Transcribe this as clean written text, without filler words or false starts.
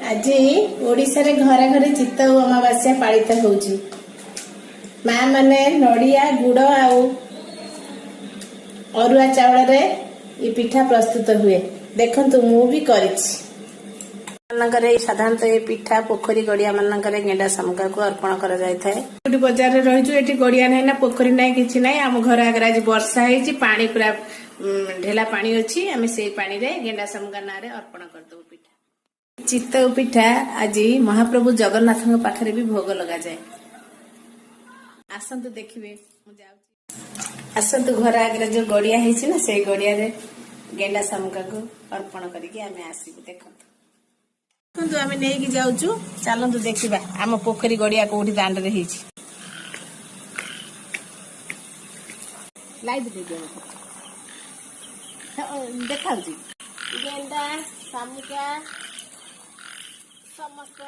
ଆଜି ଓଡ଼ିଶାରେ ଘରେ ଘରେ ଚିତଉ ଅମାବାସ୍ୟା ପାଳିତ ହେଉଛି। ମା ମାନେ ନଡ଼ିଆ, ଗୁଡ଼ ଆଉ ଅରୁଆ ଚାଉଳରେ ଏ ପିଠା ପ୍ରସ୍ତୁତ ହୁଏ। ଦେଖନ୍ତୁ, ମୁଁ ବି କରିଛି। ମାନଙ୍କରେ ସାଧାରଣତଃ ଏ ପିଠା ପୋଖରୀ ଗଡ଼ିଆ ମାନଙ୍କରେ ଗେଣ୍ଡା ଶାମୁକାକୁ ଅର୍ପଣ କରାଯାଇଥାଏ। ଏଠି ବଜାରରେ ରହିଛୁ, ଏଠି ଗଡ଼ିଆ ନାହିଁ ନା ପୋଖରୀ ନାହିଁ, କିଛି ନାହିଁ। ଆମ ଘର ଆଗରେ ଆଜି ବର୍ଷା ହେଇଛି, ପାଣି ପୁରା ଢେଲା ପାଣି ଅଛି। ଆମେ ସେଇ ପାଣିରେ ଗେଣ୍ଡା ଶାମୁକା ନାଁରେ ଅର୍ପଣ କରିଦବୁ ପିଠା। ଚିତଉ ପିଠା ଆଜି ମହାପ୍ରଭୁ ଜଗନ୍ନାଥଙ୍କ ପାଖରେ ବି ଭୋଗ ଲଗାଯାଏ। ଆସନ୍ତୁ ଦେଖିବେ, ମୁଁ ଯାଉଛି। ଆସନ୍ତୁ, ଘର ଆଗରେ ଯୋଉ ଗଡ଼ିଆ ହେଇଛି ନା, ସେଇ ଗଡ଼ିଆରେ ଗେଣ୍ଡା ଶାମୁକାକୁ ଅର୍ପଣ କରିକି ଆମେ ଆସିବୁ। ଦେଖନ୍ତୁ ଦେଖନ୍ତୁ, ଆମେ ନେଇକି ଯାଉଛୁ। ଚାଲନ୍ତୁ ଦେଖିବା ଆମ ପୋଖରୀ ଗଡ଼ିଆ କୋଉଠି ଦାଣ୍ଡରେ ହେଇଛି। ଲାଇଟ୍ ଦେଇଦିଅ ମତେ। ହଁ, ଦେଖାଉଛି। ଗେଣ୍ଡା ଶାମୁକା ସମସ୍ତ